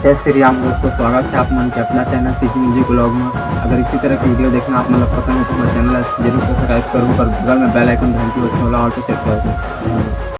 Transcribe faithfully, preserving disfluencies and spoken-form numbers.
जय श्री राम दोस्तों, स्वागत है आप मन के अपना चैनल सीजी म्यूजिक ब्लॉग में। अगर इसी तरह की वीडियो देखना आप मन ला पसंद है तो हमारे चैनल ला जरूर सब्सक्राइब करूँ और बगल में बेल आइकन घंटी होती है, ओला ऑल पे सेट कर दूँ।